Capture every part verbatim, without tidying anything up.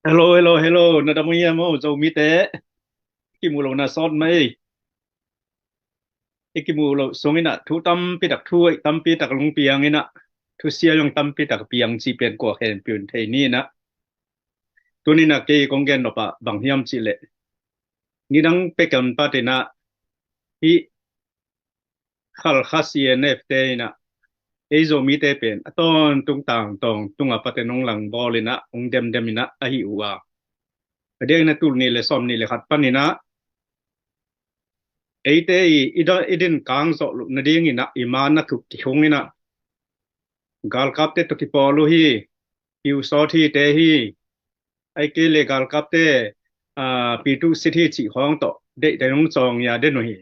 Hello, hello, hello. Na dam uh hiam aw, Zomite? Kimu lo na sawt mai. I kimu lo sung inah thu tampi tak, thu tampi tak lungpiang inah, thusia zong tampi tak piang ci pen kua khempeuh in thei ni inah. Tuni inah kei kong gen nop ah bang hiam cih leh, nidang pek a hong pat inah, hih Khalkha C N F te inah, ei Zomite pen a tawntung tangtawng tung a pat in hong langbawl inah, hong demdem inah ahi uh a. A diak inah tul nih le sawm nih le khat pan inah, eite i, i, da, i din kang zawh loh nading inah, i ma na thuk kihung inah, galkapte tawh kipawl uh hi, piusawt hi te hi, ahih kei leh galkapte, aa, pitu sit hi cih khawng tawh deihte hong cawng ia den uh hi.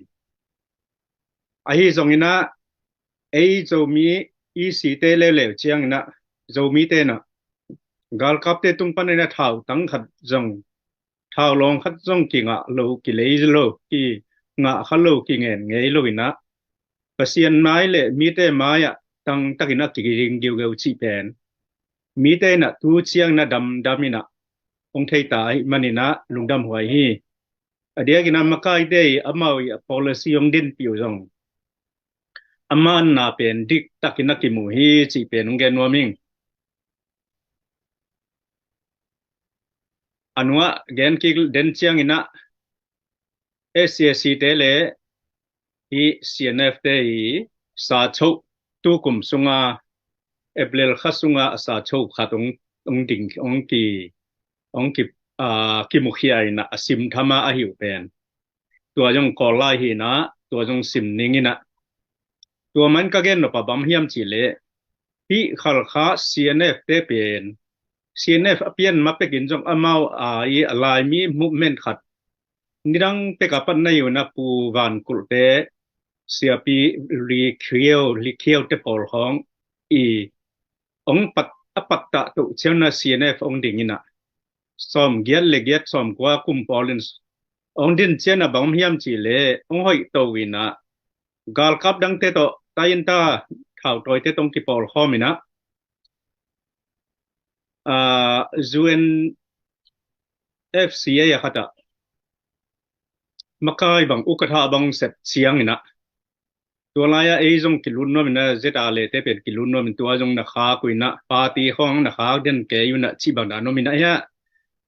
Ahi zong inah, ei Zomi E C te leuleu ciang inah, Zomite inah, galkapte tung pan inah thau tang khat zong, thau lawng khat zong kingah lo, kilei lo, kingah kha lo, kingen ngei lo inah, Pasian mai le mite mai ah tangtak inah kiging giugeu cih pen, mite inah tu ciang inah damdam inah hong thei ta ahih man inah lungdam huai hi. A diak inah makaite i amau i a policy hong dinpih uh zong, a manna pen diktak inah kimu hi cih pen hong gen nuam ing. A nungah gen kik den ciang inah, S C S C te le hih C N F te i sacho, tukum sunga, April kha sunga a sacho khat hong, hong ding, hong ki, hong ki, aa, kimukhia inah a sim tham a ahi uh pen, tua zong kawl lai hi inah, tua zong sim ning inah. Tua man ka gen nop ah bang hiam cih leh, hih Khalkha C N F te pen, C N F a pian ma pekin zong amau a i a Laimi movement khat, nidang pek a pat na hi uh inah Pu Van Kulh te, Siapi Li Khieu, Li Khieu te pawl khawng i hong pat, a pattah toh ciang inah C N F hong ding inah, sawm giat le giat, sawm kua kum pawl in hong din ciang inah bang hiam cih leh, hong hoih to inah, galkap dangte tawh, tai in ta, thautawite tawh hong kipawl khawm inah, aa, U N F C A a khat ah makai bang, ukatha bang sep ciang inah, tua lai ah ei zong kilut nuam inah, Z R le te pen kilut nuam in, tua zong na khak uh inah, party khawng na khak den kei uh inah cih bang dan om inah hia.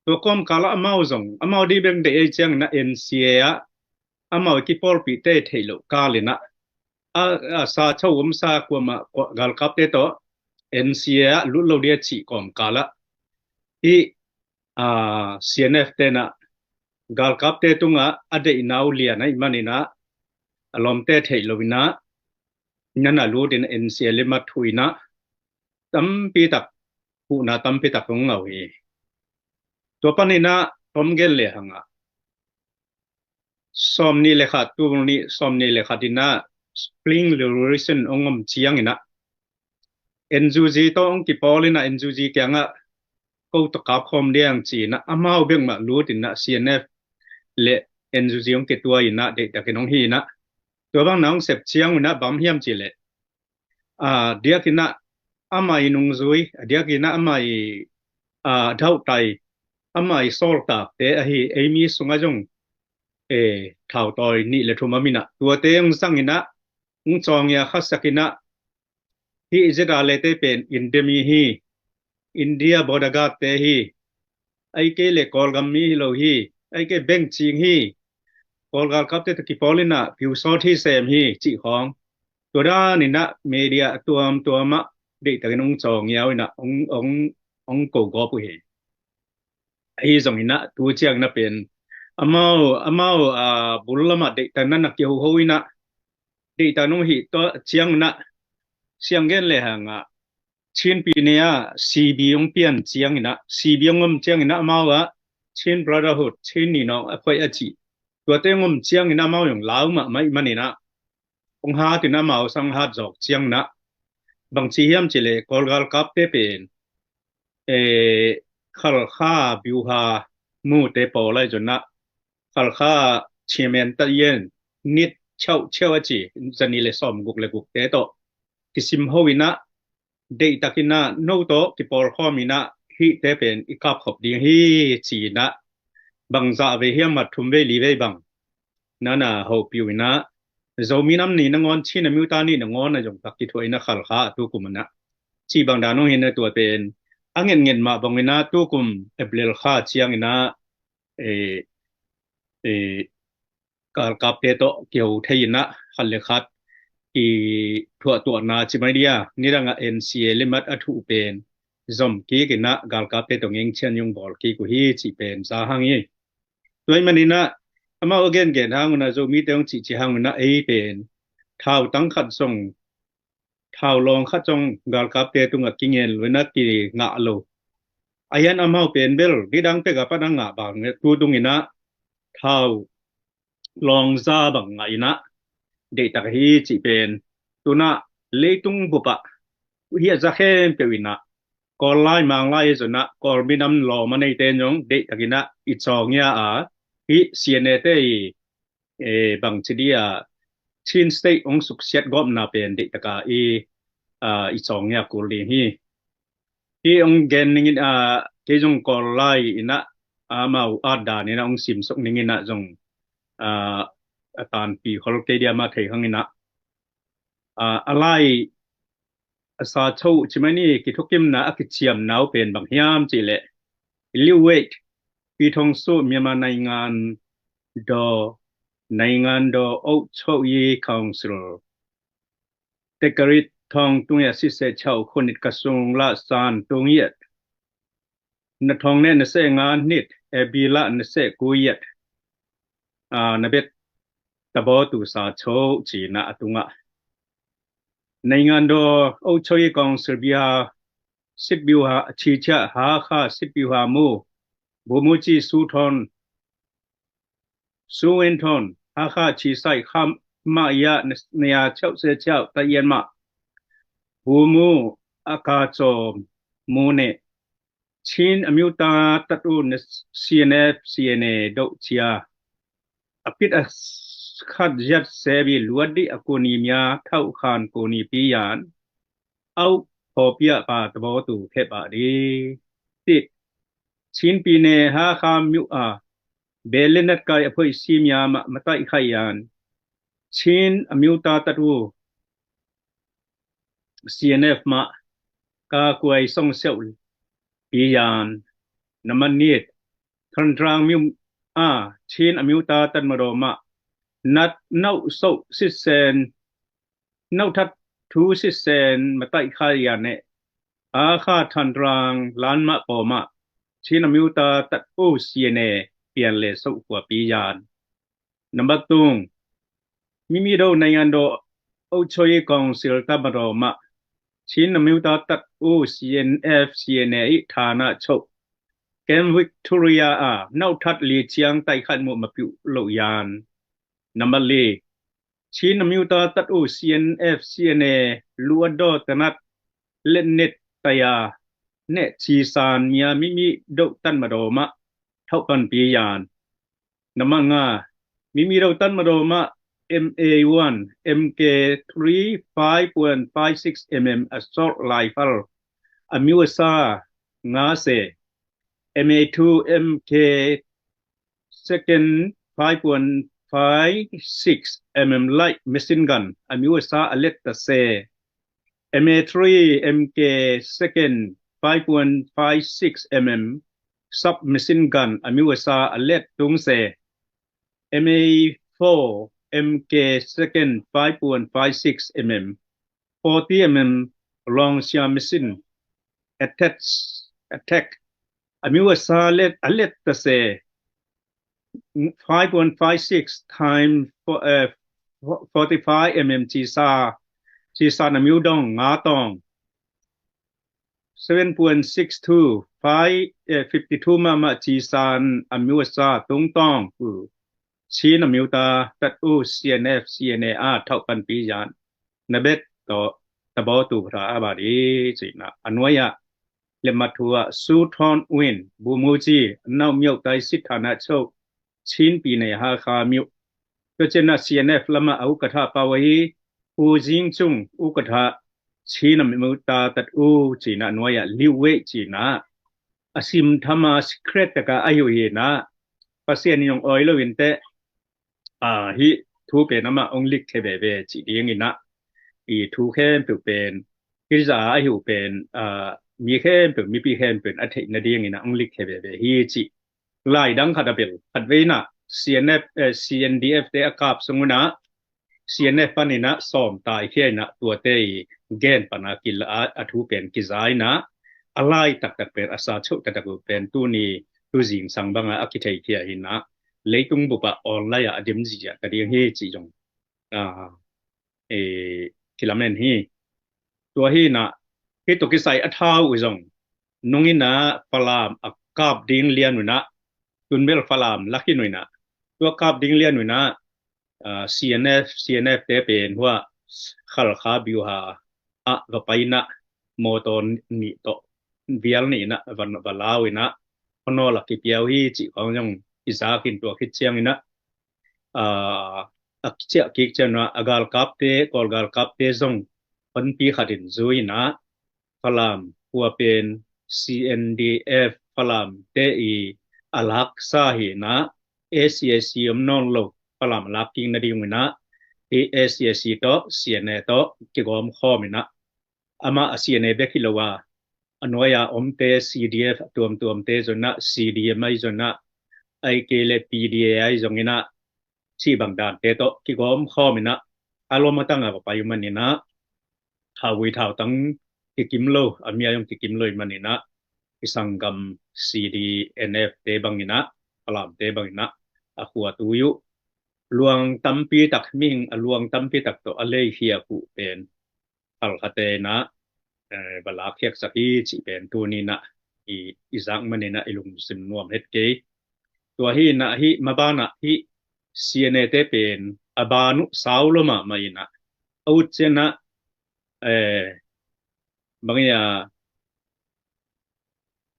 Tua kawmkal ah amau zong, amau dih beng deih ei ciang inah N C A ah amau i kipawlpihte theih loh kal inah, a, a sacho omsa kuamah, kua, galkapte tawh N C A ah lut lo ding a cih kawmkal ah, hih, aa, C N F te inah galkapte tungah a deihna uh lian ahih man inah, a lawmte theih lo inah, na na lut inah N C A le mat uh inah, tampi tak, huhna tampi tak hong ngah uh hi. Tua pan inah, tom gen le hang ah, sawm nih le khat, tul nih sawm nih le khat inah Spring Revolution hong om ciang inah, N U G tawh hong kipawl inah, N U G kiangah ko tawh kap khawm ding ci inah, amau bek mah lut inah, C N F le N U G hong kituak inah, deihtakin hong hi inah. Tua bang na hong sep ciang inah bang hiam cih leh, aa, diak inah amah i nungzui, a diak inah amah i, aa, dauhtai, amah i sawltakte ahi, ei mi sungah zong, e, thautawi nih le thum om inah, tuate hong zang inah, hong cawng ia khasak inah, hih Z R le te pen India mi hi, India border guard te hi, ahih kei leh Kawlgam mi hi lo hi, ahih kei bengcing hi, Kawl galkapte tawh kipawl inah piusawt hi sem hi cih khawng, tua dan inah media a tuamtuam ah deihtakin hong cawng ia uh inah, hong, hong, hong ko gawp uh hi. Ahi zong inah tu ciang inah pen, amau, amau, aa, bul lamah deihtak inah na kihoho inah, deihtak nong hih tua ciang inah, siang gen le hang ah, Chin pi ne ah C B hong pian ciang inah, C B hong om ciang inah, amau ah Chin Brotherhood, Chin ninawk a khoih a cih, tuate hong om ciang inah amau zong lau mahmah ahih man inah, hong hat inah, amau sang hat zawk ciang inah, bangci hiam cih leh Kawl galkapte pen, e, Khalkha biuha mute pawl ahi zong inah, Khalkha chairman ta ian, nit chauh chauh a ci, za nih le sawm guk le gukte tawh kisim ho inah, deihtak inah, no tawh kipawl khawm inah, hihte pen i kapkhop ding hi, ci-in ah bangzah vei hiam, a thum vei li vei bang nana hopih uh in ah, Zomi nam ni nangawn, Chin a miuta ni nangawn a zong tak kithuah in ah Khalkha tukum in ah, cih bang dan hong hi in ah, tua pen a ngetnget mah bang in ah tukum April kha ciangin ah, e, e, galkapte tawh kiho thei in ah khat le khat kithuahtuahna ci mai dia, nidang ah N C A limit a thuh pen zom kik in ah galkapte tawh ngengchian zong bawl kik uh hi, cih pen za hang hi. Tua ahih manin ah amau a gengen hang un ah, Zomite hong cihcih hang un ah, ei pen thautang khat zong, thaulawng khat zong galkapte tungah kingen lo in ah kingah lo. A hian amau pen bel nidang pek a pan a ngah bang tu tung in ah thaulawng za bang ngah in ah deihtak hi, cih pen tu-in ah leitung bup ah hiah za khempeuh in ah, Kawl lai, Mang lai zong ah, Kawl minam lawm a neite zong deihtak in ah i cawng ia a, hih C N A te i, e, bangci dia Chin State hong suksiat gawpna pen deihtak a i, a, i cawng ia kul ding hi. Hih hong gen ning in ah, kei zong Kawl lai in ah, amau at dan in ah hong simsuk ning in ah zong, a, a tanpi khol kei dia, amau thei hang in ah, a, a lai a sa cho ci mai ni, kithukimna a kiciamna uh pen bang hiam cih leh, Liu Wei, Pi Thong Su, Myanmar Naingan Daw, Naingan Daw Auchoi Council, Tekarit Thong Tung Yat, Siseh Chau Khunit Kasung La San Tung Yat, na thong ne na seh nga nit, e, bi la na seh ku yet, a, na bet tabaw tu sa cho ci-in ah a tungah, Naingan Daw Auchoi Council biha, sit biu ha, chi chia ha kha sit biu ha mu, bu mu ci su thon, su wen thon, ha kha chi sai kha ma ia, na ia chau se chau ta ian ma, bu mu a ka cho mu ne, Chin a miuta tat uh na C N F, C N A doh cia, a pit a khat ziat se bi luat dih a kuni mia thauh khan kuni pi yan, au, pawpia pa tabaw tu khep ah dih. Ti, Chin pi ne ha kha miu a, belenat kai a phoi si mia ma, mataih khai yan, Chin a miuta tat uh C N F mah ka kuai song seuh pi yan, na man nit, Thandrang miu a, Chin a miuta tat madaw mah, nat nau so sisen, nau that thu sisen mataih khai yan ne, a kha Thandrang lan mah paw mah, Chin a miuta tat uh C N A pian le so kua pi yan. Number two, Mimi Do Naingan Do Auchoi Council ta madaw mah, Chin a miuta tat uh C N F, C N A i thana cho, Camp Victoria a nau that li ciang taih khat mu ma piu lo yan. Number li, Chin a miuta tat uh C N F, C N A luat daw tanat let net taya ne ci san mia Mimi Do tan madaw mah thauh pan pi yan. Number nga, Mimi Do tan madaw mah M A one, M K three, five point five six M M assault rifle a miu a sa nga se, M A two, M K second, five point five six M M light machine gun a miu a sa a let ta se, M A three, M K second, five point five six M M submachine gun a miu a sa a let tung se, M A four, M K second, five point five six M M, forty M M long sia machine attack, attack a miu a sa let, a let ta se, five point five six time for, uh, forty-five M M ci sa, ci sa na miu dong nga tong, seven point six two, five, eh, fifty-two mama ci san a miu a sa tung tong, uh, Chin a miuta tat uh C N F, C N A a thauh pan pi yan, na bet tawh tabaw tu phra a ba di ci-in ah a nuai ah, le mathua su thon win bu mu ci, nau miau tai sit thana cho, Chin pi ne ha kha miu. Tua ciangin ah C N F lama a ukatha pau ahi, U Zing Cung ukatha, Chin a miuta tat uh ci-in ah nuai ah Liu Wei ci-in ah a simtham a secret taka a hi uh hi na, Pasian in hong awi lo in teh, a, hih thu pen amah hong lik thei veve cih ding in a, i thu khempeuh pen hih zah a hi uh pen, a, mi khempeuh, mipi khempeuh in a theih nading in a hong lik thei veve hi cih lai dang khat a bel, khat vei in a C N F, eh, C N D F te a kap sung un a, C N F pan in a sawm taikhia in a tuate i gen pan a kila a, a thu pen kiza in a, a lai taktak pen, a sa chauh taktak uh pen tuni tu zingsang bang a a kitheikhia hi na, leitung bup ah online ah a dim ziahziah ta ding hi cih zong, a, e, kilamen hi. Tua hi na, hih tawh kisai a thau uh zong nung in a Falam a kap ding lian un a, tun bel Falam la khin uh in a, tua kap ding lian un a, a, C N F, C N F te pen hua Khalkha biuha ah va pai in a, mawtaw nih tawh, vial nih in a van va lau in a, honawl a kipia uh hi cih khawng zong i zak in, tua khit ciang in a, a, a ciah kik ciang un a, a galkapte, Kawl galkapte zong honpi khat in zui in a, Falam khua pen C N D F Falam te i a laksa hi na, A C A C om nawn lo Falam a lak kik nading uh in a, i A C A C tawh C N A tawh kigawm khawm in a, amah a C N A bek hi lo a, a nuai a omte C D F a tuamtuamte zong in a, C D M ahi zong in a, ahih kei leh P D A ahi zong in a, cih bang dante tawh kigawm khawm in a, a lom a tang a va pai uh man in a, thauvui thautang kikim lo, a mi a zong kikim lo ahih man in a, i sanggam C D N F te bang in a, Falam te bang in a, a khua tui uh. Luang tampi tak, mihing a luang tampi tak tawh a leikhiak uh pen Khalkhate in a, eh, va lakkhiaksak hi cih pen tuni in a i, i zak man in a i lungsim nuam het kei. Tua hi in a, hih maban ah hih C N A te pen a ban uh sau lo mahmah in a, a ut ciang in a, eh, bang hiam,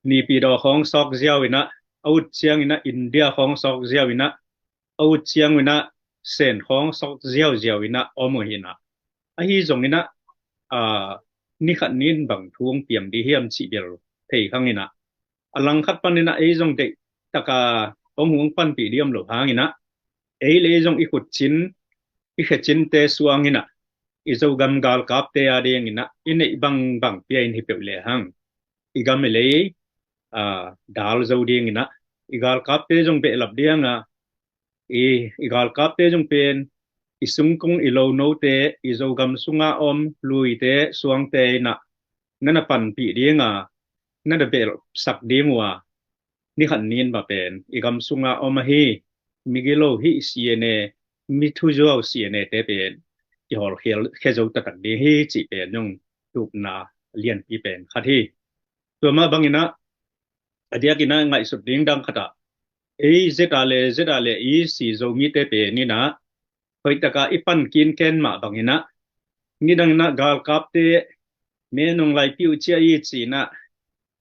Naypyidaw khawng sawk ziau in a, a ut ciang in a India khawng sawk ziau in a, a ut ciang in a Sen khawng sawk ziauziau in a om uh hi in a, ahi zong in a, a, ni khat ni in bang thu hong piang ding hiam cih bel thei khang in a, a langkhat pan in a ei zong deih taka hong hong panpih ding om lo hang in a, ei le ei zong i khutcin, i khecinte suang in a, i Zogam galkapte a ding in a i neih bangbang pia in hi peuh le hang, i gam i lei, a, dal zo ding in a, i galkapte zong behlap ding a, i, i galkapte zong pen i sungkung i lonote, i Zogam sunga om luite suangte in a, na na panpih ding a, na na behlapsak ding uh a, ni khat ni in mah pen i gam sunga om ahi migilo, hih C N A, mi thuzuau C N A te pen i hawlkhia zo taktak ding hi cih pen zong tupna lianpi pen khat hi. Tua mah bang in a, a diak in a ngaihsut ding dang khat ah, ei Z R le, Z R le E C Zomite pen in a, hoih taka i pan kinken mah bang in a, nidang in a galkapte, Min Aung Hlaing piu cia i ci in a,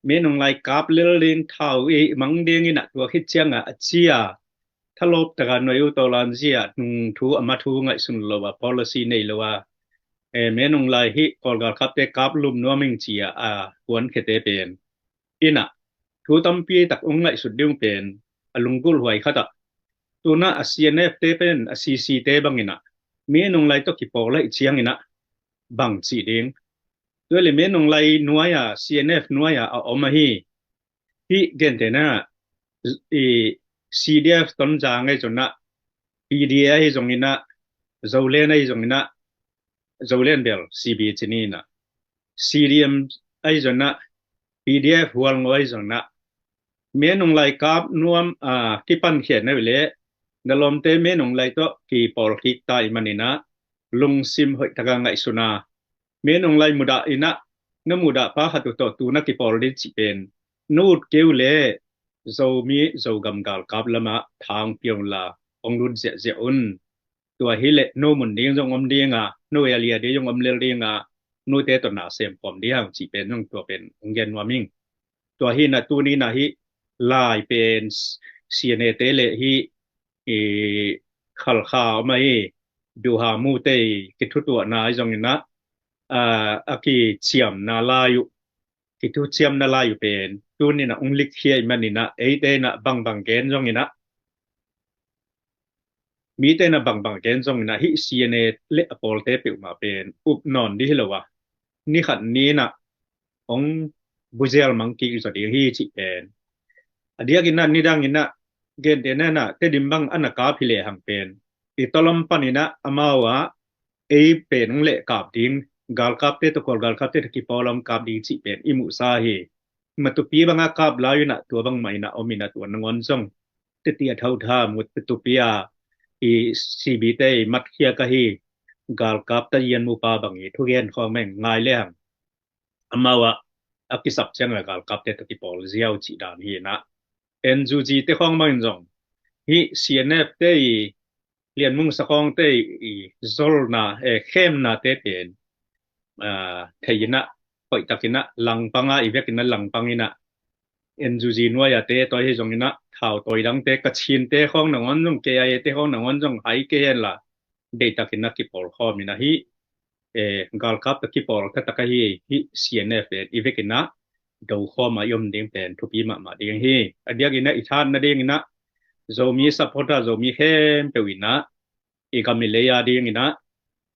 Min Aung Hlaing kap lel ding, thau i mang ding in a, tua khit ciang a a cia, thalawp taka nuai uh tawlan zia, nung thu a ma thu ngaihsun lo a, policy nei lo a, eh, Min Aung Hlaing hih Kawl galkapte kap lum nuam ing ci a, a kuankhete pen in a, thu tampi tak hong ngaihsut ding pen a lunggulh huai khat ah, tu in a a C N F te pen a C C te bang in a, Min Aung Hlaing tawh kipawl ahih ciang in a bang ci ding. Tua leh Min Aung Hlaing nuai a, C N F nuai a a om ahi, hih gentehna, i C D F Tonzang ahi zong in a, P D A ahi zong in a, Zoland ahi zong in a, Zoland bel C B ci ni in a, C D M ahi zong in a, P D F Hualngo ahi zong in a, Min Aung Hlaing kap nuam, a, kipan khiat na uh leh, na lawmte Min Aung Hlaing tawh kipawl kik ta ahih man in a, lungsim hoih taka ngaihsun a, Min Aung Hlaing mudah in a, na mudah pa khat uh tawh tu in a kipawl ding cih pen na ut kei uh leh, Zomi Zogam galkap lam ah thang pia un la, hong lut ziahziah un. Tua hi leh no mun ding zong om ding a, no area ding zong om lel ding a, note tawh na sem khawm ding hang cih pen zong tua pen hong gen nuam ing. Tua hi in a, tuni in a hih lai pen C N A te le hih, i, Khalkha om ahi, Byu Tha Mu te i kithutuahna ahi zong in a, a, a kiciamna lai uh, kithuciamna lai uh pen tuninah ung likkhia i maninah eite inah bangbang gen zonginah mite inah bangbang gen zonginah hih C N A le a pawlte peuhmah pen up nawn dih hi lo a, ni khat ni inah hong buzial mang kik zaw ding hi cih pen a diakinah nidanginah gentehna inah Tedim bang a na kap hi lehang pen i tawlam paninah amau ah ei pen hong leh kap ding, galkapte tawh Kawl galkapte tawh kipawl hong kap ding cih pen i muhsa hi. Matupi banga kap lai inah tua bangmah inah om inah tua nangawn zong teti a thotha mut tupi a i C B te i matkhiak ahi galkap ta ian mupa bang i thugen khawng meng ngai lehang amau ah a kisap ciang a galkapte tawh kipawl ziau cih dan hi inah N U G te khawng bangin zong hih C N F te i Lian Mung Sakawngte i zolna e khemnate pen thei inah hoihtak inah langpanga i vekinah langpang inah N U G nuai a te tawi hi zonginah thau tawi dangte Kachinte khawng nangawn zong K I A te khawng nangawn zong hai kei henla deihtak inah kipawl khawm inah hih galkap tawh kipawl taktak ahi hih C N F pen i vekinah do khawm a i om ding pen thupi mahmah ding hi. A diakinah i thanna dinginah Zomi supporter Zomi khempeuh inah i gam i lei a dinginah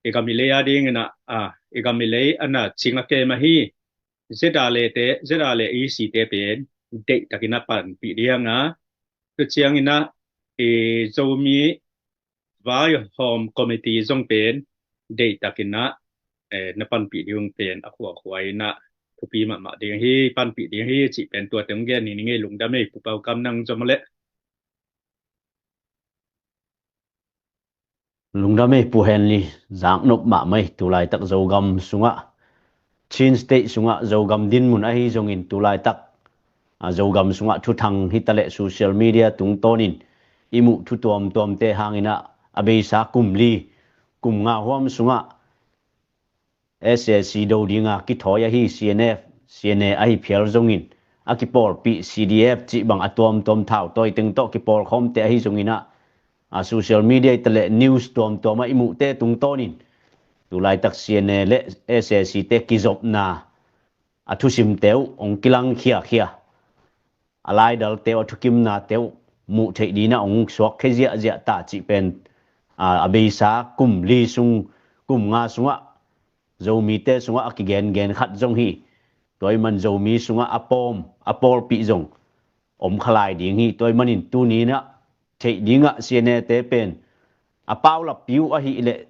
i gam i lei a dinginah a i gam i lei a na cing a kem ahi Z R A te Z R A E C te pen deihtak inah panpih ding a tu cianginah i Zomi vaihawm committee zong pen deihtak inah na panpih ding pen a khuakhua inah thupi mahmah ding hi, panpih ding hi cih pen tua teng gen ni ngei. Lungdam ei Pu Pau Kam, nang zom leh. Lungdam ei Pu Henley, zaknop mahmah ei. Tulaitak Zogam sungah, Chin State sungah Zogam dinmun ahi zongin tulaitak a Zogam sungah thuthang hitaleh social media tungtawnin i muh thu tuamtuamte hanginah a beisa kum li kum nga huam sungah S A C do dinga kithawi ahi C N F, C N A ahi phial zongin a kipawlpih C D F cih bang a tuamtuam thau tawi teng tawh kipawlkhawmte ahi zonginah a social media hitaleh news tuamtuamah i muhte tungtawnin tulaitak C N A le S A C te kizopna a thusimte uh hong kilang khiakhia, a laidalte uh a thukimnate uh muh theih dinah hong suak khia ziahziah ta cih pen a beisa kum li sung kum nga sungah Zomite sungah a kigengen khat zong hi. Tua i man Zomi sungah a pawm a pawlpih zong om khalai ding hi. Tua i manin tuninah theih dingah C N A te pen a paulappi uh ahileh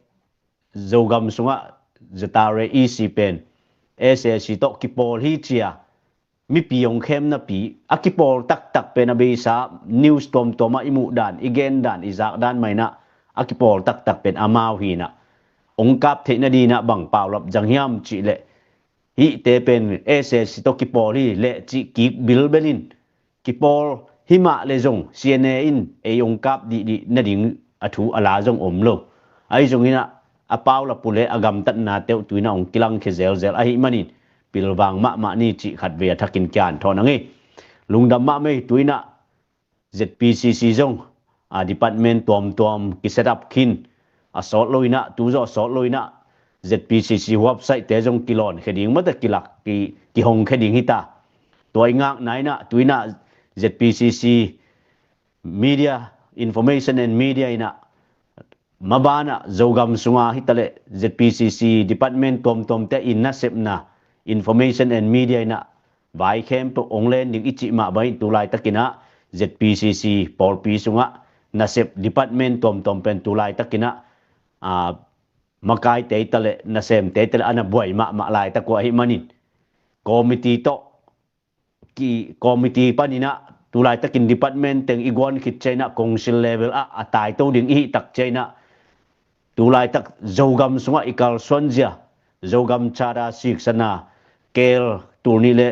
Zogam sungah Z R A E C pen S A C tawh kipawl hi cia mipi hong khemnapi a kipawl taktak pen a beisa news tuamtuamah i muh dan, i gen dan, i zak dan mah inah a kipawl taktak pen amau hinah hong kap theih nadinah bang paulap zang hiam cihleh hihte pen S A C tawh kipawl hi leh cih kik bilbelin kipawl himah le zong C N A in ei hong kap dihdih nading a thu a la zong om lo. Ahi zonginah a paulap uh le a gamtatnate uh tuinah hong kilangkhia zelzel ahih manin pilvang mahmah ni cih khatvei a thakin kian thawn a ngei. Lungdam mahmah ei. Tuinah Z P C C zong a department tuamtuam kiset up khin a sawt loinah, tu zaw a sawt loinah Z P C C website te zong kilawnkhia ding mate kilak kihongkhia ding hita. Tua i ngakna inah tuinah Z P C C media, information and media inah mabanah Zogam sunga hitaleh Z P C C department tuamtuamte in nasepna information and media inah vai khempeuh hong len ding i cih mah bangin tulaitakinah Z P C C pawlpi sungah nasep department tuamtuam pen tulaitakinah a makaite hitaleh nasemte hitaleh a na buai mahmah laitak uh ahih manin committee tawh ki committee paninah tulaitakin department teng i guan khit cianginah council level ah a taito ding i hih tak cianginah tulaitak Zogam sungah i kalsuanzia Zogam Charter siksana kel tulni le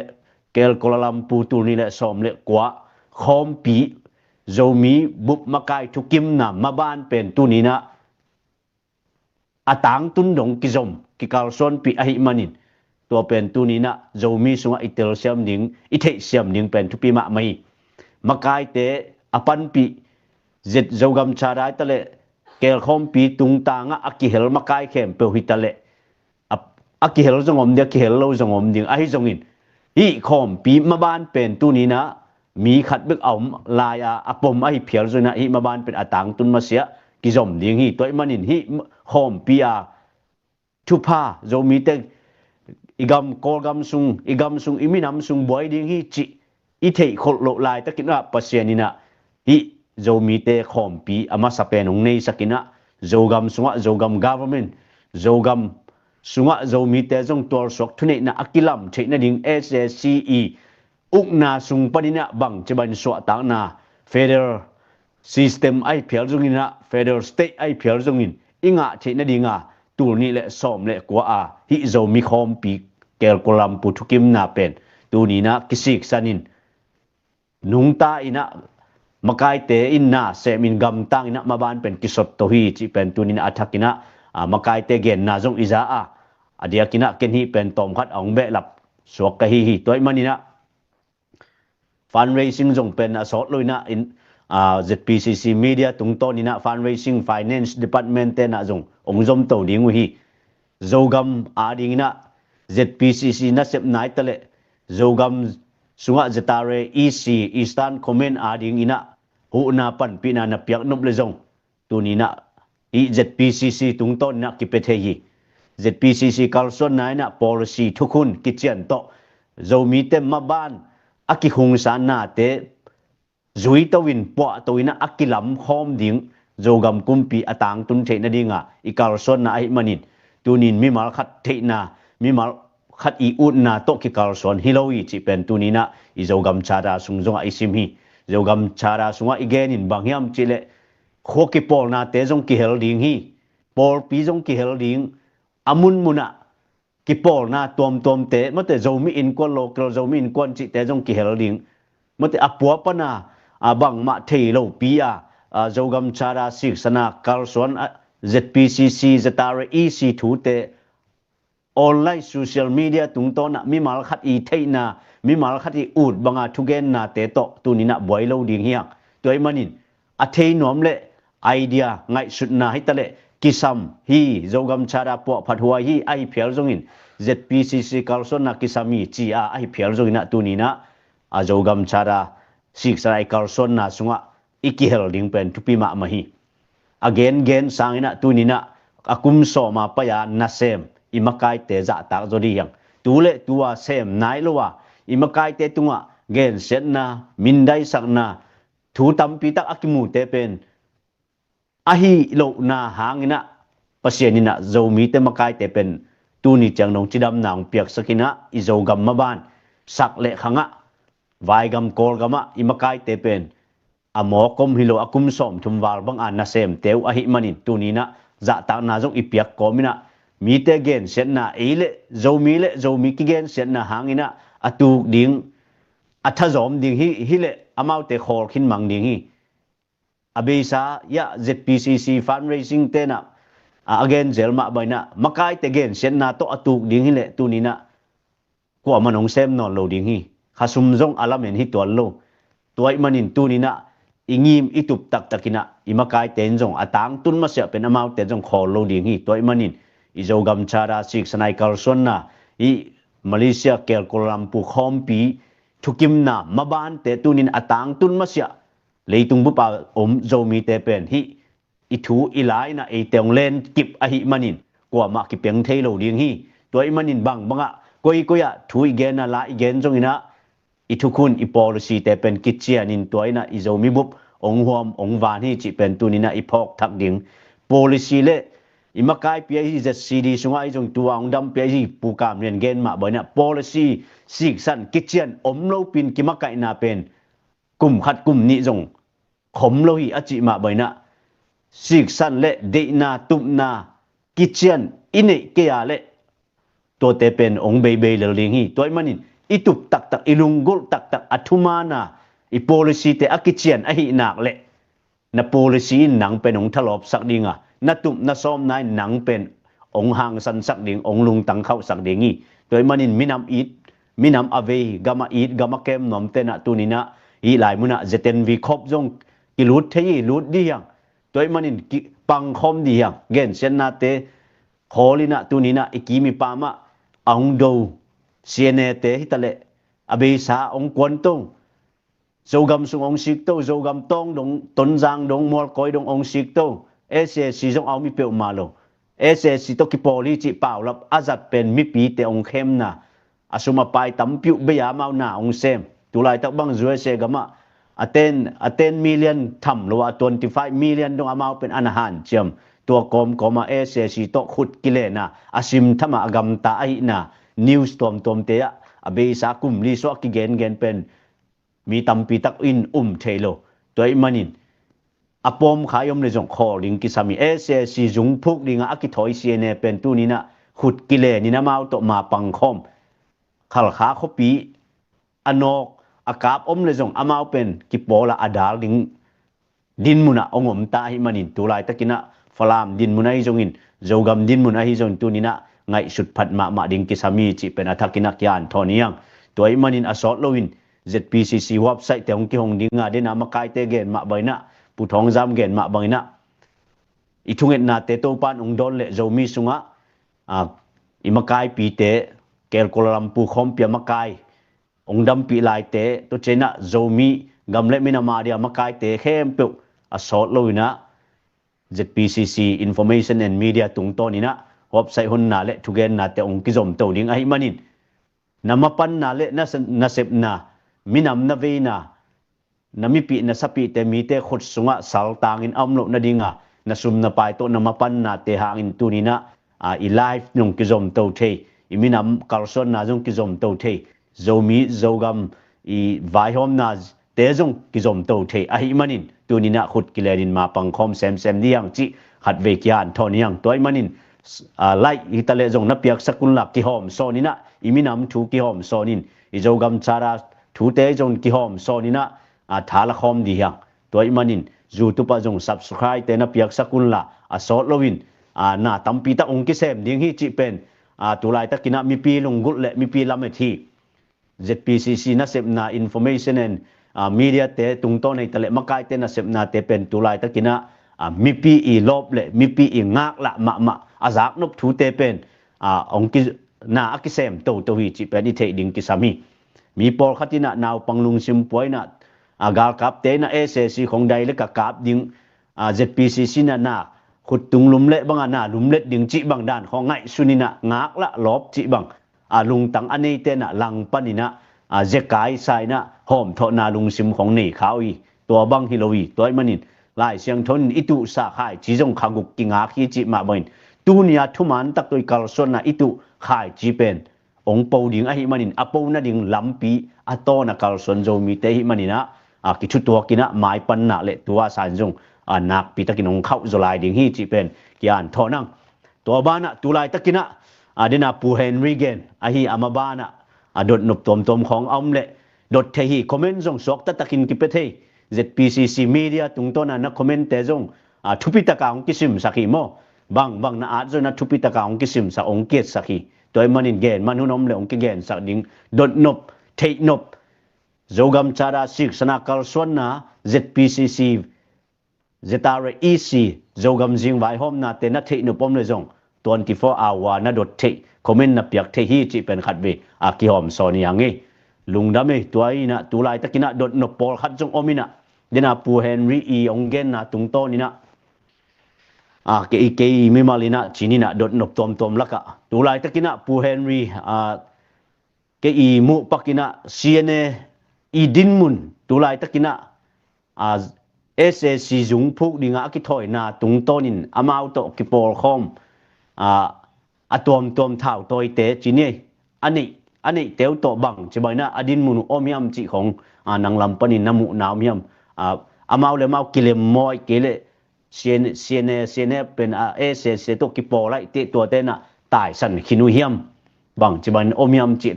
kel Kuala Lumpur tulni le sawm le kua khawmpi Zomi bup makai thukimna maban pen tuninah a tangtun dong kizom kikalsuanpih ahih manin tua pen tuninah Zomi sungah i telsiam ding, i theihsiam ding pen thupi mahmah hi. Makaite a panpih zet Zogam Charter hitaleh kelkhawmpi tungtangah a kihel makai khempeuh hitaleh a, a kihel zong om ding, a kihel lo zong om ding. Ahi zongin Hih khawmpi maban pen tuni-in ah mi khat bek a om lai-a a pom ahi phial zongin ah hih maban pen a tangtun masiah kizom ding hi. Tua ahih manin hih khawmpi a thupha Zomite i gam, Kawlgam sung, i gam sung, i minam sung buai ding hi cih i theih kholh loh laitakin ah Pasian in ah hih Zomite khawmpi a masa pen hong neisakin ah Zogam sungah Zogam government, Zogam sungah Zomite zong tualsuak thuneihna a kilam theih nading S A C i ukna sung panin ah bangci bangin suahtakna federal system ahi phial zongin ah federal state ahi phial zongin i ngah theih nadinga tul nih le sawm le kua a hih Zomi khawmpi Kel Kuala Lumpur thukimna pen tuni-in ah kisiksanin nungta in ah makaite in na semin gamtang in ah maban pen kisot to hi cih pen tuni-in ah a thakin ah, a, makaite genna zong i za a, a diakin ah ken hih pen tawmkhat a hong behlap suak ka hi hi. Tua ahih manin ah fundraising zong pen a sawt lo in ah in, a, Z P C C media tungtawnin ah fundraising finance department te in ah zong hong zom to ding uh hi. Zogam adingin ah Z P C C nasepna hi taleh Zogam sungah Z R A E C Eastern Command adingin ah huhna panpihna na piak nop le zong tuni-in ah i Z P C C tungtawnin ah kipia thei hi. Z P C C kalsuanna in ah policy thukhun kician tawh Zomite maban a kikhungsa nate zui to in puah to in ah a kilamkhawm ding Zogam kumpi a tangtun theih nadinga i kalsuanna ahih manin tuni-in mimal khat theihna, mimal khat i utna tawh kikalsuan hi lo hi cih pen tuni-in ah i Zogam Charter sung zongah i sim hi. Zogam Charter sungah i genin bang hiam cih leh khua kipawlnate zong kihel ding hi. Pawlpi zong kihel ding, a munmunah kipawlna tuamtuamte, mate Zomi Innkuan, local Zomi Innkuan cihte zong kihel ding. Mate a pua pana, a, bangmah thei lopi a, a, Zogam Charter siksana kalsuan a, Z P C C, Z R A E C thute online social media tungtawnah mimal khat i theihna, mimal khat i ut banga thugennate tawh tuni-in ah buai lo ding hi hang. Tua ahih manin a thei nuam le idea ngaihsutna hi taleh kisam hi, Zogam Charter puahphat huai hi ahi phial zongin Z P C C kalsuanna kisam hi ci-a ahi phial zongin ah tuni-in ah a Zogam Charter siksana i kalsuanna sungah i kihel ding pen thupi mahmah hi. A gengen sangin ah tuni-in ah a kum sawm a pai-a nasem i makaite zahtak zaw dih hiang. Tu le tu-a sem nai lo a i makaite tungah gensiatna, mindaisakna, thu tampi tak a kimute pen ahi lohna hangin ah Pasian in ah Zomite makaite pen tuni ciang dong cidamna hong piaksakin ah i Zogam maban sak le khangah vaigam Kawlgamah i makaite pen a mawk om hi lo a kum sawmthum val banga nasemte uh ahih manin tuni-in ah zahtakna zong i piak kawmin ah mite gensiatna ei le Zomi le Zomi kigensiatna hangin ah a tuk ding, a thazawm ding hi, hi le amaute khawl khin mang ding hi. A beisa iah Z P C C fundraising tenah a, a gen zel mah bainah makaite gensiatna tawh a tuk ding hi le tuni-in ah kuamah in hong sem nawn lo ding hi. Khasum zong a lamen hi tuan lo. Tua ahih manin tuni-in ah i ngim i tup taktakin ah i makaite in zong a tangtun masiah pen amaute zong khawl lo ding hi. Tua ahih manin i Zogam Charter siksana i kalsuanna i Malaysia Kel Kuala Lumpur khawmpi thukimna mabante tunin a tangtun masiah leitung bupa om Zomite pen hih i thu i la in ah eite hong len kip ahih manin kuamah kipeng thei lo ding hi. Tua ahih manin bangbangah koikoi ah thu i gen a la i gen zongin ah i thukhun i policy te pen kicianin tua in ah i Zomi bup hong huam hong van hi cih pen tuni-in ah i phawk thak ding. Policy le i makaipi ahi Z C D sungah ahi zong tua hong dampi ahi Pu Kam Lian gen mah bainah policy siksan kician om lopin kimakaihna pen kum khat kum nih zong khom lo hi a cih mah bainah siksan le deihna tupna kician i neih kei a leh tuate pen hong beibei lel ding hi. Tua ahih manin i tup taktak, i lunggulh taktak a thumana i policy te a kician ahih nak leh na policy in nang pen hong thalawpsak ding a, na tup na sawmna in nang pen hong hangsansak ding, hong lungtang khauhsak ding hi. Tua ahih manin minam it, minam a vei, gam a it, gam a kem nuam tenah tuni-in ah hih lai munah Z N V khop zong kilut thei hi, lut dih hiang. Tua ahih manin ki, pangkhawm dih hiang. Gensiatnate khawl in ah tuni-in ah i kim i pam ah a hong do C N A te hi taleh a beisa hong kuanto. Zogam sung hong sikto, Zogam tawng dong, Tonzang dong, Mualkawi dong hong sikto. S A C zong a om hi peuhmah lo. S A C tawh kipawl hi cih paulap a zat pen mipite hong khemna, a sum a pai tampi uh bei a amau na hong sem. Tulaitak bang U S A gamah a ten, a ten million tham lo a, twenty five million dong amau pen a na hanciam. Tua kawmkawm a S A C tawh khut kilen a, a simtham a a gamta ahihna news tuamtuamte ah a beisa kum li suah a kigengen pen mi tampi tak in um thei lo. Tua ahih manin a pawmkha i om le zong khawl ding kisam hi. S A C zung phuk dingah a kithawi C N A pen tuni-in ah khut kilen in amau tawh mapang khawm. Khalkha khuapi a nawk a kap om le zong amau pen kipawl a a dal ding dinmun ah hong om ta ahih manin, tulaitak in ah Falam dinmun ahi zongin, Zogam dinmun ahi zongin, tuni-in ah ngaihsut phat mahmah ding kisam hi cih pen a thak in ah kianthawn hi hang. Tua ahih manin a sawt loin Z P C C website te hong kihong ding a, den a makaite gen mah bangin ah, Pu Thawng Zam gen mah bangin ah, i thungetnate Topa'n hong dawn leh Zomi sungah, a, i makaipite, Kel Kuala Lumpur khawmpi a makai hong dampih laite, tua ciang ah Zomi gam le minam a dia makaite khempeuh a sawt loin ah Z P C C Information and Media tungtawn in ah website honna le thugennate hong kizomto ding ahih manin, na mapanna le na, na sepna, minam na veina, na mipih na sapihte mite khut sungah saltangin a om loh nadinga na sum na pai tawh na mapannate hangin tuni-in ah, a, i live zong kizomto thei, i minam kalsuanna zong kizomto thei, Zomi Zogam i vaihawmnate zong kizomto thei ahih manin, tuni-in ah khut kilenin mapang khawm semsem ding hang cih khatvei kianthawn hi hang. Tua ahih manin, a, like hi ta leh zong na piaksak unla kihawm sawn in ah, i minam thu kihawm sawn in, i Zogam Charter thute zong kihawm sawn in ah, a, tha la khawm ding hi hang. Tua ahih manin YouTube ah zong subscribe te na piaksak unla, a sawt loin, a, na tampi tak hong kisem ding hi cih pen, a, tulaitak in ah mipi lunggulh le mipi lamet hi. Z P C C nasepna, Information and, a, Media te tungtawn hi ta leh makaite nasepnate pen tulaitak in ah, a, mipi i lawp le mipi i ngaklah mahmah a zaknop thute pen, a, hong ki, na a kisem toto hi cih pen i theih ding kisam hi. Mi pawlkhat in ah naupang lungsim pua in ah, a, galkapte in ah S A C khong dai le ka kap ding, a, Z P C C in ah na khut tung lum le bang a na lumlet ding cih bang dan khong ngaihsun in ah ngaklah lawp cih bang, a, lungtang a neite in ah langpan in ah, a, zekai sa in ah hawmthawhna lungsim khong nei kha uh hi. Tua bang hi lo hi. Tua ahih manin Lai Siangtho in i tuhsa khaici zong kha guk kingak hi cih mah bangin, tuni-a thuman tak tawh i kalsuanna i tuh khaici pen hong po ding ahih manin, a po nading lampi a tawn a kalsuan Zomite ahih manin ah, a, kithutuak in ah maipanna le tua san zong, a, nakpi takin hong khauh zaw lai ding hi cih pen kianthawn hang. Tua banah tulaitak in ah, a, den a Pu Henry gen ahi, ama banah, a, dotnop tuamtuam khawng a om leh dot thei hi. Comment zong suakta takin kipia thei. Z P C C Media tungtawn a na comment te zong, a, thupi taka hong kisimsak hi maw. Bang, bang na at zong na thupi taka hong kisimsak, hong kietsak hi. Tua ahih manin gen man hun om leh hong kigensak ding. Dotnop, theihnop, Zogam Charter Siksan a kalsuanna, Z P C C, Z R A E C, Zogam Zing vaihawmnate na theihnop om leh zong twenty four hour na dot theih, comment na piak theih hi cih pen khatvei, a, kihawm sawn hi hang e. Lungdam e. Tua in ah tulaitak in ah dotnop pawlkhat zong om in ah, den a Pu Henry i hong genna tungtawn in ah, a, kei, kei mimal in ah ci-in ah dotnop tuamtuam lakah tulaitak in ah Pu Henry, a, kei i muh pak in ah C N A i dinmun tulaitak in ah, a, S A C zung phuk dingah a kithawina tungtawn in amau tawh kipawlkhawm, a, a tuamtuam thautawite ci-in, a neih, a neihte uh tawh bang ci bang in ah a dinmun uh om hiam cih khong, a, nang lam panin na muhna om hiam? A, amau le amau kilem mawi kei leh C N A, C N A, C N A pen, a, S A C tawh kipawl ahih teh tuate in ah taisan khin uh hiam? Bang ci bang in om hiam cih,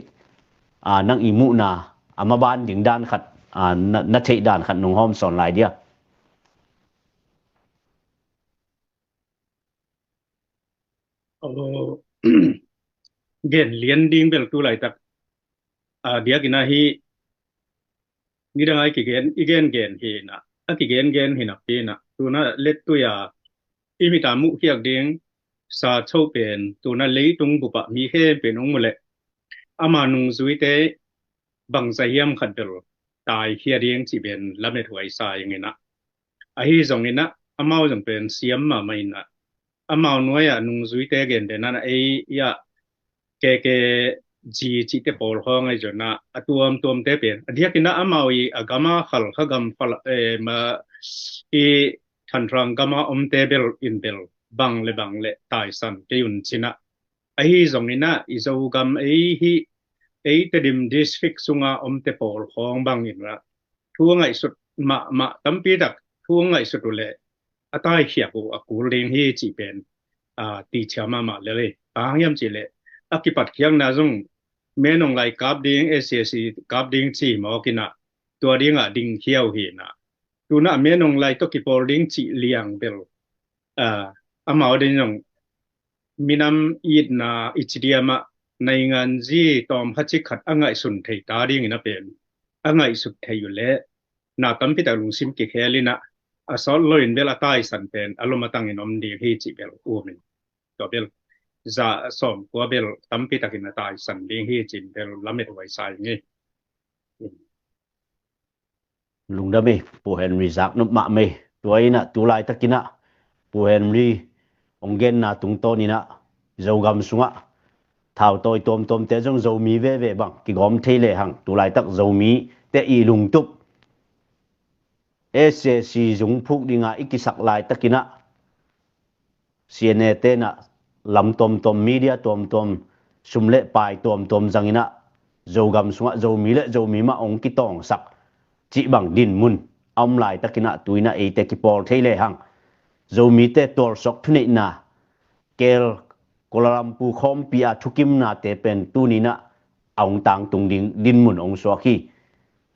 a, nang i muhna, a, maban ding dan khat, a, na, na theih dan khat nong hawm sawn lai dia. Aw, gen lian ding bel tulaitak, a, diakin ahi, nidang a i kigen, i gengen hi in ah, a kigengen hi napi in ah, tu-in ah lettui a i mit a muhkhiak ding Sa Cho pen tu-in ah leitung bup ah mi khempeuh in hong mu leh, ama nungzuite bangza hiam khat bel taikhia ding cih pen lamet huai sa ing inah. Ahi zong inah amau zong pen siam mahmah inah amau nuai-ah nungzuite gen pen inah ei iah K K G cihte pawl khawng ahi zong inah a tuamtuamte pen a diak inah amau i a gama khal kha gam khal eh, ma i Thanrang gama omte bel in bel bang le bang le taisan kei un ci inah. Ahi zong inah i Zogam ei hi ei Tedim district sunga omte pawl khawng bang inah thu a ngaihsut mahmah tampi tak thu a ngaihsut uh leh a taikhiak uh a kul ding hi cih pen a tichia mahmah lel hi. Bang hang hiam cih leh a kipatkhiakna zong Menonglai kap ding, S A C kap ding ci mawk inah tua dingah dingkhia uh hi inah. Tunah Menonglai tawh kipawl ding cih liang bel a amau ding zong minam itna i ci diam ah naingan zi tawm kha cik khat a ngaihsun thei ta ding inah pen a ngaihsut thei uh leh na tampi tak lungsim kikhel inah a sawt lo in bel a taisan pen a lom a tangin om ding hi cih bel um in. Tua bel za sawm kua bel tampi takin a taisan ding hi cih bel lamet huai sa ing ei. Lungdam ei, Pu Henry zak nop mahmah ei. Tua inah tu laitak inah Pu Henry hong genna tungtawn inah Zogam sungah thautawi tuamtuamte zong Zomi veve bang kigawm thei lehang tu laitak Zomite i lungtup S A C zung phuk dinga i kisak laitak inah C N A te inah lam tuamtuam, media tuamtuam, sum le pai tuamtuam zang inah Zogam sungah Zomi le Zomi mah hong kitawngsak cih bang dinmun a om laitak inah tu inah eite kipawl thei lehang Zomite tualsuak thuneihna kel Kuala Lumpur khawmpi a thukimnate pen tuni inah a hong tangtung ding dinmun hong suak hi.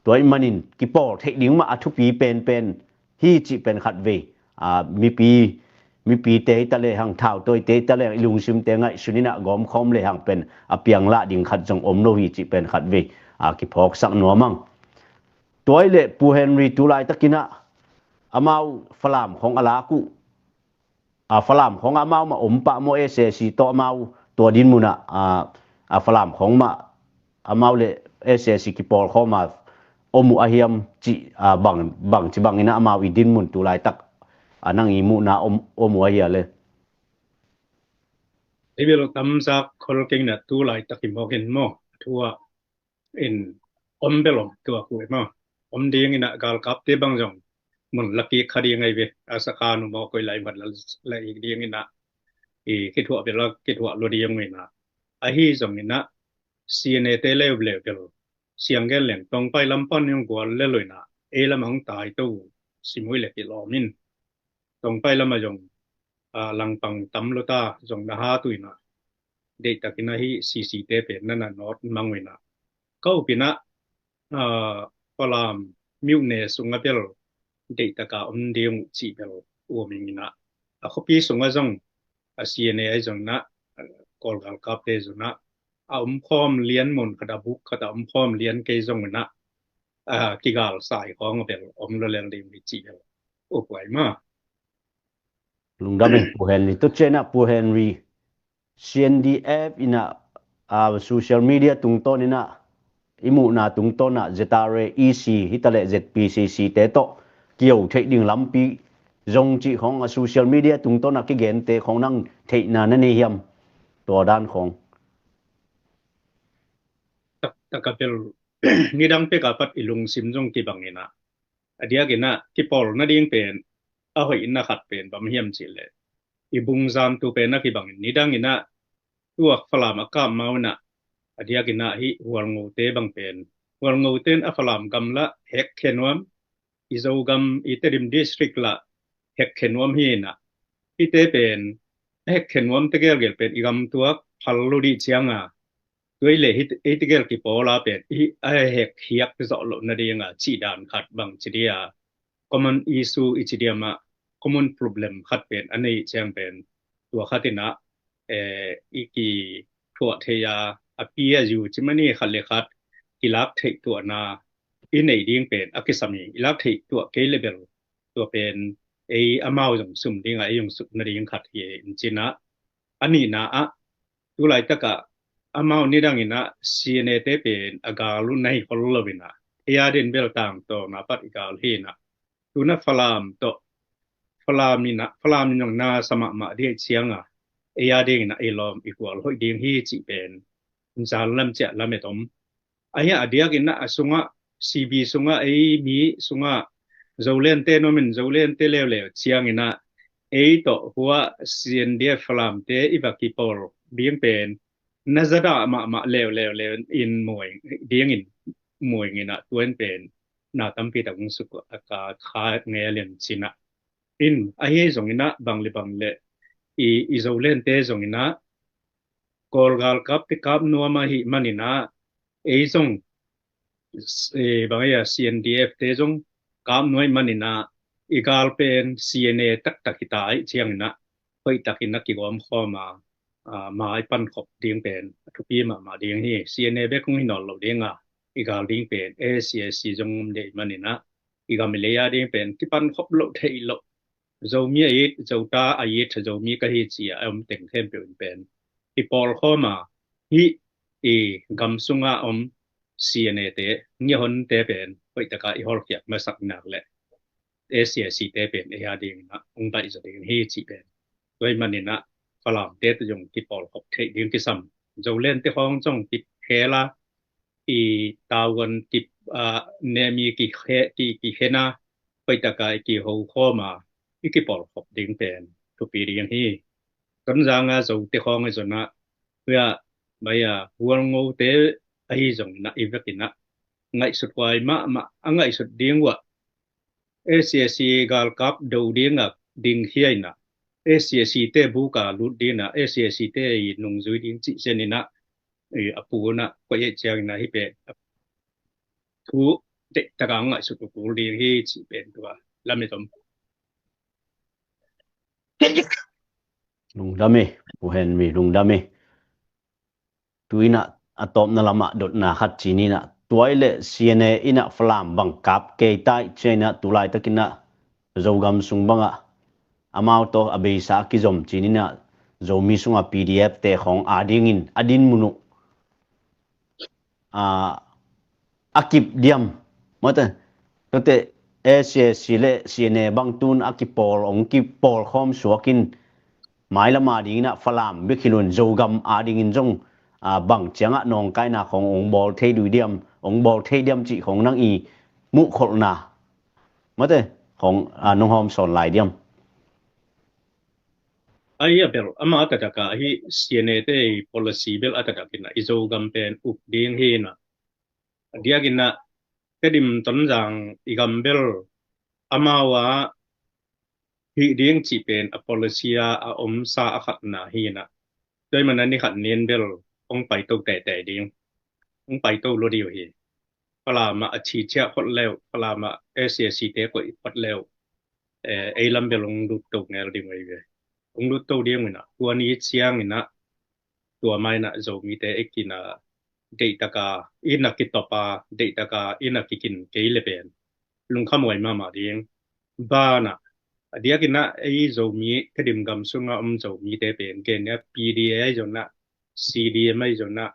Tua ahih manin kipawl theih ding mah a thupi penpen hi cih pen khatvei a mipi mipite hi ta lehang thautawite hi ta lehang i lungsimte ngaihsun inah gawmkhawm lehang pen a pianglah ding khat zong om lo hi cih pen khatvei a kiphawksak nuam ang. Tua ahih leh Pu Henry tu laitak inah amau Falam khawng a lak uh a Falam khawng amau mah om pah maw, S A C tawh amau tua dinmun ah a Falam khawng mah amau le S A C kipawl khawm a om uh a hiam cih a bang bang ci bangin amau i dinmun tu laitak a nang i muhna om om uh a hia le? Ei bel tamzak khol keng inah tu laitak i mawk in maw thu ah in om bel om tuak uh e maw. Om ding inah galkapte bang zong mun la kik kha ding ahi ve a sakhan uh maw koi lai mat la ik ding inah i kithuah bel a kithuah lo ding uh inah. Ahi zong inah C N A te leuleu bel siang gen leng Tongpai lam pan hong gual le lo inah ei lam hong tai to uh simui le kilawm in. Tongpai lamah zong a langpang tam lo ta zong na hat uh inah deihtak inah hih C C te pen na na nawt mang uh inah ka up inah a Falam myone sungah bel deihtak a om ding uh cih bel um ing inah a khuapi sungah zong a C N A ahi zong inah Kawl galkapte zong inah a omkhawm lian mun khat a buk khat a omkhawm lian kei zong inah a kigal sai khawng a bel om lo lel ding hi cih bel up huai maw. Lungdam e Pu Henry. Tua ciangin ah Pu Henry C N D F in ah a social media tungtawn in ah i muhna tungtawn ah Z R A E C hi ta leh Z P C C te tawh kio theih ding lampi zong cih khawng a social media tungtawn ah kigente khawng nang theihna na nei hiam? Tua dan khawng. Taktak a bel nidang pek a pat i lungsim zong kibang in ah a diak in ah kipawl nading pen a hoih in a khat pen bang hiam cih leh i bungzantu pen a kibang in nidang in ah tuak Falam a kap mau in ah a diak in ah hih Hualngote bang pen Hualngote in a Falam gam lah hekkhia nuam, i Zogam i Tedim district lah hekkhia nuam hi in ah hihte pen a hekkhia nuam tegel gel pen i gam tuak phal lo dih ciang a tua i leh hih tegel kipawl a pen i a hekkhiak zawh loh nading a cih dan khat bang ci dia common issue i ci dia mah common problem khat pen a nei ciang pen tua khat in ah i kithuah thei a a pi a zu ci mani khat le khat kilak theih tuahna i neih ding pen a kisam hi. I lak theih tuah kei le bel tua pen ei amau zong sum ding a ei zong suk nading khat hi in ci in ah a nihna ah tu laitak ah amau nidang in ah C N A te pen a gal uh na hi khol lo in ah, ei a din bel tangtawng na pat i gal hi in ah, tu in ah Falam tawh, Falam in ah, Falam in zong na sa mahmah ding ahih ciang a, ei a ding in ah ei lawm i gual hoih ding hi cih pen zan lam ciah lamet om. Ahi a diak in ah a sungah, C B sungah, ei mi sungah Zoland te na om in, Zoland te leuleu ciang in ah ei tawh hua C N D F Falam te i va kipawl ding pen na zadah mahmah leuleu leu in muai ding in muai in ah, tua in pen na tampi tak hong suk a ka kha ngel in cin ah. In ahi zong in ah bang le bang le i, i Zoland te zong in ah Kawl galkap te kap nuam ahih man in ah, ei zong, eh, bang ei a C N D F te zong kap nuam ahih man in ah, i gal pen C N A taktak hi ta ahih ciang in ah, hoih tak in ah kigawm khawm a, ah, mai pankhop ding pen a thupi mahmah ding hi. C N A bek hong hi nawn lo ding a, i gal ding pen A C S C zong om ding ahih man in ah, i gam i lei a ding pen kipankhop loh theih loh, Zomi a it, Zota a it, Zomi ka hi ci a om teng khempeuh in pen kipawl khawm a, hih i gam sungah om C N A te, ngiahon te pen hoih tak a i hawlkhiat masak nak leh A C S C te pen ei a ding in ah hong baih zaw ding hi cih pen. Tua ahih man in ah Falam te tawh zong kipawl khop theih ding kisam. Zoland te khawng zong kikhel a, i tavuan ki, ah, nemi kikhe, ki, kikhen a, hoih tak a i kiho khawm a, i kipawl khop ding pen thupi ding hi. Tonzang a Zo te khawng ahi zong ah, hua, mai a, Hualngo te ahi zong in ah, i vek in ah ngaihsut huai mahmah, a ngaihsut ding uh ah, A C S C galkap do ding a ding khia in ah, A C S C te buk a lut ding in ah, A C S C te i nungzui ding cih zen in ah, i a pu in ah koih ahih ciang in ah hih pen thu deih tak a ngaihsut uh kul ding hi cih pen tua lamet om. Lungdam hi, Pu Henry, lungdam hi. Tu in ah a tawpna lamah dotna khat ci ni in ah, tua ahih leh C N A in ah Falam bang kap kei ta ahih ciang in ah, tu laitak in ah Zogam sung bangah amau tawh a beisa a kizom ci ni in ah, Zomi sungah P D F te khawng a ding in a dinmun uh, a, a kip diam. Mate, tua te A C S C le C N A bang tu in a kipawl, hong kipawl khawm suak in, mailam a ding in ah Falam bek hi lo in Zogam a ding in zong, a, bang ciang ah nawngkaina khawng hong bawl thei ding uh diam, hong bawl thei diam cih khawng nang i muhkholhna, mate, khawng, a, nong hawm sawn lai diam. Ahi a bel, amah a taktak a, ahi C N A te i policy bel a taktak in ah, i Zogam pen uk ding hi in ah. A diak in ah, Tedim Tonzang i gam bel, amau a hih ding cih pen a policy a, a omsa a khatna hi in ah. Tua ahih man a ni khat ni in bel, hong paito teitei ding. Hong paito lo ding uh hi. Falam ah a ci ciah phot le uh, Falam ah A C S C te koih phot le uh, eh, ei lam bel hong lut to ngel ding uh hi ve. Hong lut to ding uh in ah, tua ni ciang in ah, tua mai in ah Zomite i kin a, deih tak a i na kitop a, deih tak a i na kikin kei le pen lungkham huai mahmah ding. Banah, a diak in ah ei Zomi, Tedim gam sungah om Zomite pen, gen nia P D A ahi zong in ah, C D M ahi zong in ah,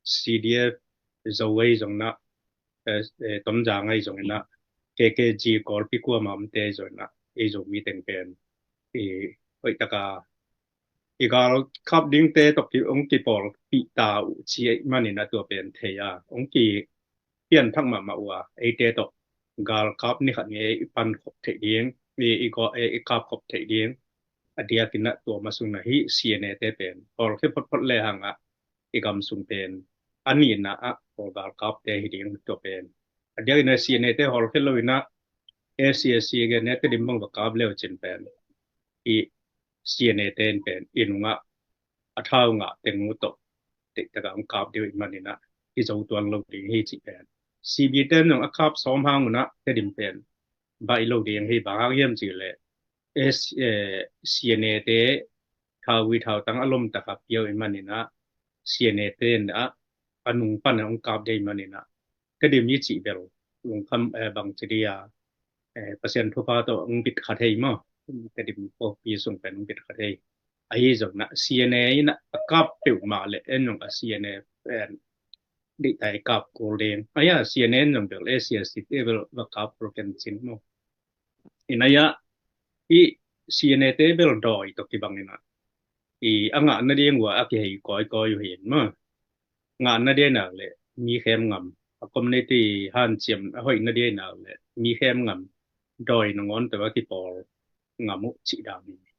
C D F Zo ahi zong in ah, eh, eh, Tonzang ahi zong in ah, K K G Kawlpi kuamah omte ahi zong in ah, ei Zomi teng pen, i, hoih tak a i galkap dingte tawh ki, hong kipawlpih ta uh cih ahih man in ah tua pen thei a, hong kipianthak mahmah uh a, eite tawh galkap ni khat ni ei i pankhop theih ding, i, i, go, ei i kapkhop theih ding. A diak in ah tua mah sung in ah hih C N A te pen hawlkhia photphot le hang ah i gam sung pen a nihna ah Kawl galkap te hi ding tua pen. A diak in ah C N A te hawlkhia lo in ah A C S C gen ne Tedim bang va kap le uh cin pen, i C N A te in pen i nung ah a thau ngah teng uh tawh deih tak a hong kap ding uh ahih man in ah i zo tuan lo ding hi cih pen. C B te in zong a kap sawm hang un ah Tedim pen baih lo ding hi, bang hang hiam cih leh, eh, C N A te thauvui thautang a lom tak a pia uh ahih man in ah, C N A te in ah a nung pan a hong kap ding ahih man in ah, Tedim i cih bel lungkham, eh, bang ci ding a, eh, Pasian thupha tawh hong bit kha thei maw. Tedim khawpi sung pen hong bit kha thei. Ahi zong na C N A in a kap peuhmah le en zong a C N A pen dih tai kap kul ding. Aya C N A in zong bel A C S C te bel va kap kul ken cin maw. Ina ya i C N A te bel dawi tawh kibang ina i a ngahna ding ua a kihei kawikawi uh hi in maw. Ngahna ding nak le mi khem ngam a community hanciam a hoihna ding nak le mi khem ngam dawi nangawn tawh a kipawl ngam uh cih dang hi.